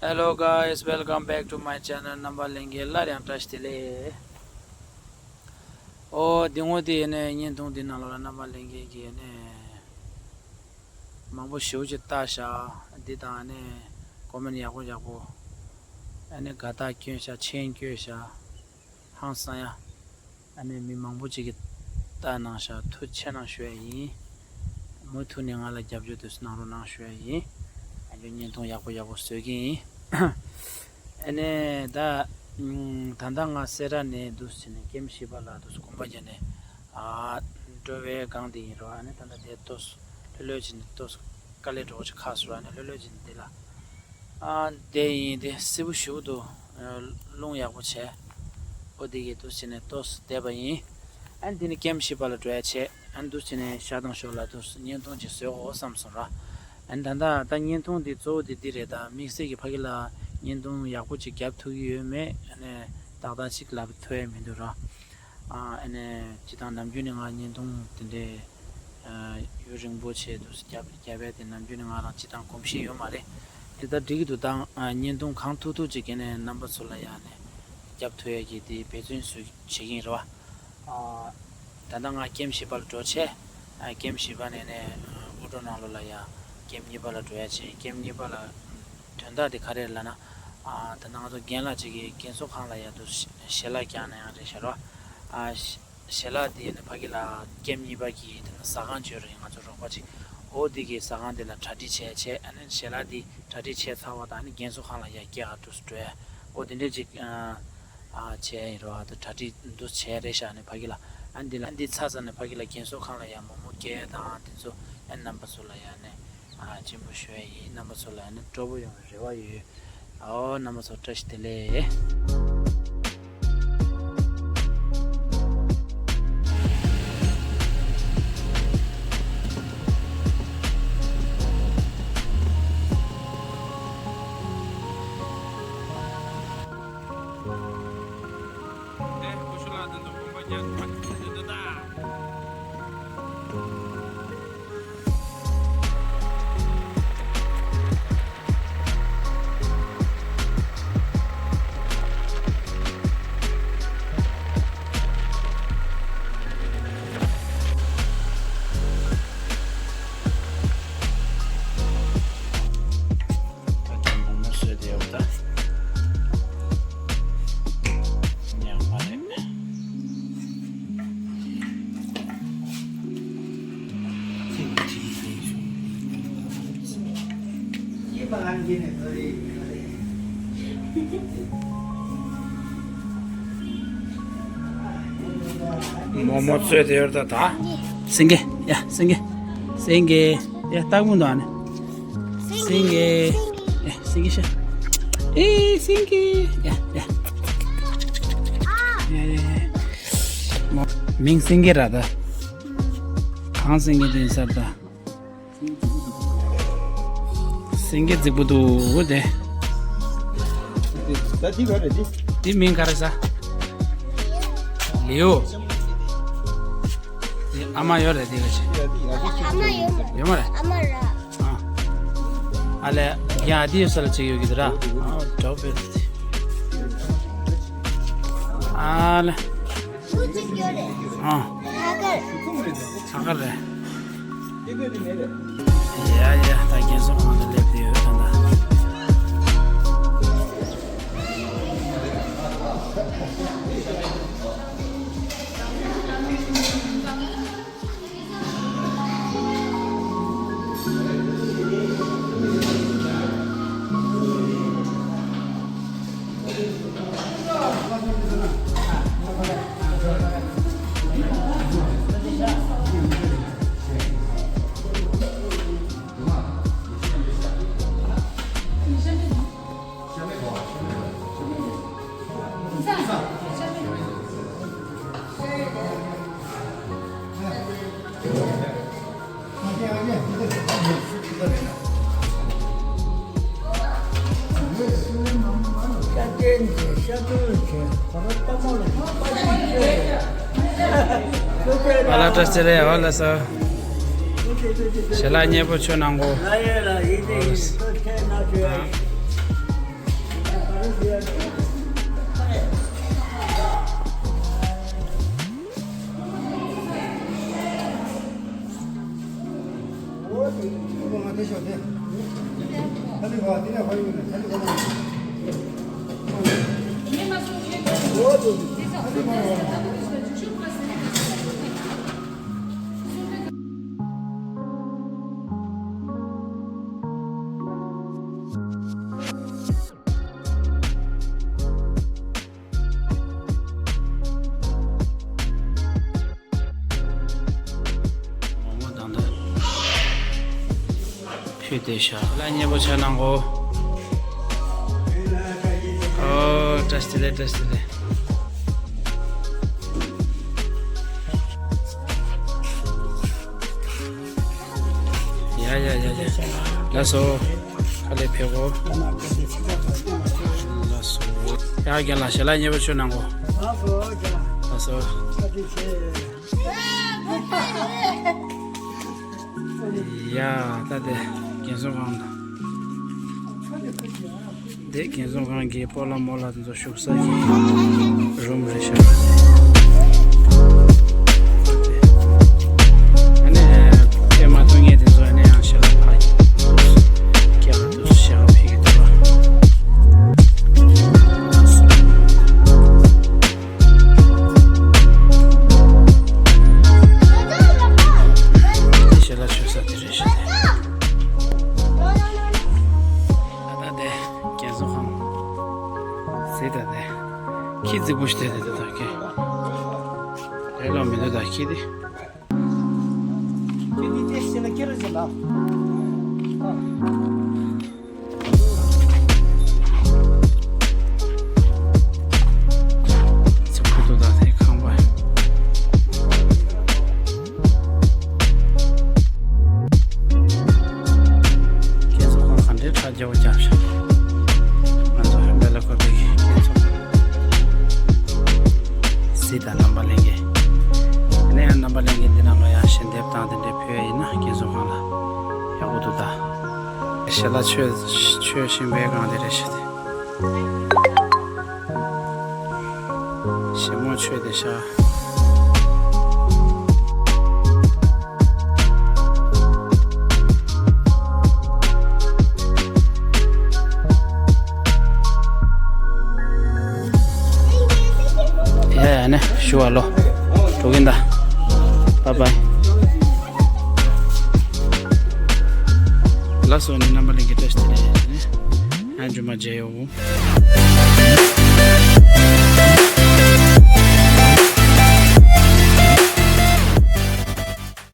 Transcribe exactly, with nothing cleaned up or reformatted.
Hello guys, welcome back to my channel. རྣམ་པ་ལྷན་རྒྱས་སླར་ཡང་བཀྲ་ཤིས་བདེ་ལེགས། ཨོ་འདི་ངོ་དེ་ནས་བརྙན་ཐུང་འདི་ནང་ལོགས་ལ་རྣམ་པ་ལྷན་རྒྱས་ཀྱིས་ནས་མང་པོ་ཞེ་པོ་ཅིག་བལྟས་ཤག་འདི་དང་ནས་ཀོ་མེན་ཡག་པོ་ཡག་པོ་ཨ་ནས་དགའ་རྟགས་བསྐྱོན་ཤག་མཆན་བསྐྱོན་ཤག་ཧང་སང་ཡ། ཨ་ནི་མི་མང་པོ་ཅིག་གིས་ལྟ་གནང་ཤག་ཐུགས་རྗེ་ཆེ་གནང་ཞུ་ཡ་ཡིན། མུ་མཐུད་ནས་ང་ལ་རྒྱབ་སྐྱོར་དུ་གནང་རོགས་གནང་ཞུ་ཡ་ཡིན། ཨ་ནི་བརྙན་ཐུང་ཡག་པོ་ཡག་པོ་བཟོ་གི་ཡིན། ཨ་ནི་ད་ད་ལྟ་ང་སེ་ར་ནས་འདུག་ཟེར་ནས་ཀེམ་བཞི་པ་ལ་འདུག་གོམ་པ་རྒྱག་ནས་ཨ་འགྲོ་བའི་སྒང་དེ་ཡིན་རོགས། ཨ་ནི་ད་ལྟ་དེ་ཏོག་ཙམ་ལྷོད་ལྷོད་བྱས་ནས་ཏོག་ཙམ་དཀའ་ལས་འགྲོ་གི་ཁག་སོང་། ཨ་ནི་ལྷོད་ལྷོད་བྱས་ནས་འདི་ལ། ཨ་དེ་ཡིན་དེ་སིལ་བུ་ཞུ་འདུག་རླུང་ཡག་པོ་བྱས། ཨོ་དེ་གི་འདུག་བྱས་ནས་ཏོག་ཙམ་བསྡད་པ་ཡིན། ཨ་ནི་དེ་ནས་ཀེམ་བཞི་པ་ལ་འགྲོ་ཡ་བྱས། ཨ་ནི་འདུག་བྱས་ནས་ཤར་དང་ཞོར་ལ་འདུག་བརྙན་ཐུང་ཅིག་བཟོས་འོ་བསམ་སོང་ར། ཨ་ནི་ད་ལྟ་ད་བརྙན་ཐུང་འདི་གཙོ་བོ་དེ་འདི་རེད། ད་དམིགས་བསལ་གྱི་ཕ་གི་ལ་བརྙན་ཐུང་ཡག་པོ་ཅིག་རྒྱབ་ཐུབ་ཀྱི་ཡོད་མེད་ཨ་ནི་ཏག་ཏག་ཅིག་ལབ་ཐུབ་ཡ་མི་འདུག་ར། ཨ་ནི་སྤྱིར་བཏང་ནམ་རྒྱུན་ནས་ང་བརྙན་ཐུང་དེ་འདྲའི་ཡུན་རིང་པོ་བྱས་འདུག་རྒྱབ་རྒྱབ་ཡ་དེ་ནམ་རྒྱུན་ནས་ང་རང་སྤྱིར་བཏང་གོམས་གཤིས་ཡོད་མ་རེད། དེ་ལྟར་འགྲིག་གི་འདུག་ད་བརྙན་ཐུང་གང་ཐུབ་ཐུབ་ཅིག་གི་ནས་རྣམ་པ་ཚོ་ལ་ཡ་ནས་རྒྱབ་ཐུབ་ཡ་གི་དེ་འབད་བརྩོན་བཟོ་བྱེད་ཀྱི་ཡིན་རེད་བ། ད་ལྟ་ང་ཀེམ་བཞི་པ་ལ་འགྲོ་བྱས། ཀེམ་བཞི་པ་ནས་ནས་ཨོ་ཊོ་ནང་ལོགས་ལ་ཡ་ཀེམ་གཉིས་པ་ལ་འགྲོ་ཡ་བྱས། ཀེམ་གཉིས་པ་ལ་དོན་དག་དེ་ག་རེ་ལབ་ན། ད་ལྟ་ང་ཚོ་རྒན་ལགས་ཅིག་གིས་རྒན་གསོ་ཁང་ལ་ཡ་དུ་ཞལ་ལག་བཀྱག་ན་ཡང་རེད་ཤག་རོ། ཞལ་ལག་དེ་ནི་ཕ་གི་ལ་ཀེམ་གཉིས་པ་གི་དེ་ན་ཟ་ཁང་བརྗོད་རེད། ང་ཚོ་རོགས་པ་ཅིག་ཨོ་དེ་གི་ཟ་ཁང་དེ་ལ་གྲ་སྒྲིག་བྱས་བྱས། ཨ་ནི་ཞལ་ལག་དེ་གྲ་སྒྲིག་བྱས་ཚར་བ་དང་ཨ་ནི་རྒན་གསོ་ཁང་ལ་ཡ་སྐྱེལ་ག་འགྲོ་སུ་འགྲོ་ཡ། ཨོ་དེ་འདྲས་ཅིག་ཨ་བྱས་ཡིན་རོགས། ཨ་ད་གྲ་སྒྲིག་འདུག་བྱས་རེད་ཤག་ནི་ཕ་གི་ལ། ཨ་འདི་ལ་ཨ་འདི་ཚར་ཚར་ནས་ཕ་གི་ལ་རྒན་གསོ་ཁང་ལ་ཡ་མོག་མོག་སྐྱེལ་དང་དེ་ཚོ་ཨ་རྣམ་པ་ཚོ་ལ་ཡ་ནས་ཨ་ཆེན་པོ་ཞུ་ཡ་ཡིན། རྣམ་པ་ཚོ་ལ་ཡ་ནས་སྤྲོ་པོ་ཡོང་བའི་རེ་བ་ཡོད། ཨོ་རྣམ་པ་ཚོ་བཀྲ་ཤིས་བདེ་ལེགས། ད་ལྟ་མོག་མོག་བཟོས་ཏེ་ཡོད་ད། ཉག་མ་རེད། མོག་མོག་བཟོས་ཏེ་ཡོད་ད་ད། སེང་གེ། ཡ། སེང་གེ། སེང་གེ། ཡ། སྟག་མོ་འདུག་ཨ་ནི། སེང་གེ། ཡ། སེང་གེ་ཤ། ཨེ། སེང་གེ། ཡ། ཡ། ཡ། ཡ། ཡ། མོ། མིང་སེང་གེ་ར་ད། གང་སེང་གེ་དེ་ཡིན་ས་རེད་ད། སེང་གེ་རྫིག་པོ་འདུག་དེ། ད་འདི་ག་རེད་འདི། འདི་མིང་ག་རེ་ཟ། ལིའུ། འདི་ཨ་མ་ཡོད་རེད་འདི་ག་ཅི། ཨ་མ་ཡོད་མ་རེད། ཡོད་མ་རེད། ཨ་མ་ར། ཨ། ཨ་ལེ། ཡ་འདི་ཡོད་ས་ལ་ཅིག་ཡོད་ཀྱི་འདུག་ར། ཨ་འདྲ་པོ་རེད་འདི། ཨ་ལེ། ཨ། ཨ་གར་རེད། ཡ་ཡ། ད་རྒན་གསོ་ཁང་དུ་སླེབས་བསྡད་ཡོད་ད་ལྟ། ཨ་ལ་བཀྲ་ཤིས་བདེ་ལེགས། ཨོ་ལགས་སོ། ཞལ་ལག་མཉེས་པོ་མཆོད་གནང་གོ། ཨོ་ལགས་སོ། མོག་མོག་དང་འདི་ཕུད་དེ་ཤ་ལ་མཉེས་པོ་ཆ་གནང་གོ། ཨོ་བཀྲ་ཤིས་བདེ་ལེགས། བཀྲ་ཤིས་བདེ་ལེགས། ཡ་ཡ་ཡ་ཡ། ལགས་སོ། ཁ་ལས་ཕེབས་གོ། ལགས་སོ། ཡ་རྒན་ལགས་ཞལ་ལག་མཉེས་པོ་མཆོད་གནང་གོ། ལགས་སོ། ཡ་ད་དེ་རྒན་གསུམ་ཁང་དང་། འདི་རྒན་གསུམ་ཁང་གི་སྤོ་ལགས་རྨོ་ལགས་དེ་ཚོ་བཞུགས་ས་ཀྱི་རུམ་རེད་ཤག་ཨ་ནི་ཕེབས་མ་ཐུབ་མཁན་དེ་ཚོ་ཨ་ནི་ཡང་ཞལ་ལག་ཕར་སྐྱེལ་ག་འདུག་ཞལ་ལག་ཕུལ་གྱི་འདུག་པ། འདི་ཞལ་ལག་མཆོད་ས་དེ་རེད་ཤག་ད་ལྟ་དེ་རྒན་གསུམ་ཁང་། གཟིགས་དང་དེ། ཁྱི་རྫིག་པོ་ཞིག་དེ་དེ་དེ་དང་ཁྱི། ལས་ལོག་མི་འདུག་ད་ཁྱི་དེ། ཁྱི་དེ་དེ་ཞིག་ལ་ཁྱི་རུ་ཞིག་ལ། ཚིག་པོ་དེ་དང་དེ་ཁང་པ། རྒན་གསུམ་ཁང་ག་འདྲའི་གྲ་རྒྱས་པོ་བརྒྱབ་ཤག་ང་ཚོ་ཧམ་པ་ལ་བཀོད་པའི་རྒན་གསུམ་ཁང་། གཟིགས་དང་རྣམ་པ་ལྷན་རྒྱས། ཨ་ནི་ཡང་རྣམ་པ་ལྷན་རྒྱས་འདི་ནང་ལ་ཡང་ཞལ་འདེབས་དང་དེ་འདྲའི་ཕུལ་ཡ་ཡིན་ན་རྒན་གསུམ་ཁང་ལ་ཡག་པོ་འདུག་ད། ཞལ་ལག་མཆོད་མཆོད་བཞིན་པའི་སྒང་དེ་རེད་ཤག་དེ། ཞལ་མོ་མཆོད་བསྡད་ཤག་ཡ་ཡ་ནི་ཞུ་བ་ལོ། འགྲོ་གིན་ད། བཱའི་བཱའི། ལགས་སོ་ནི་རྣམ་པ་ལྷན་རྒྱས་བཀྲ་ཤིས་བདེ་ལེགས་ནི། ཡང་རྗེས་མ་མཇལ་ཡོང་།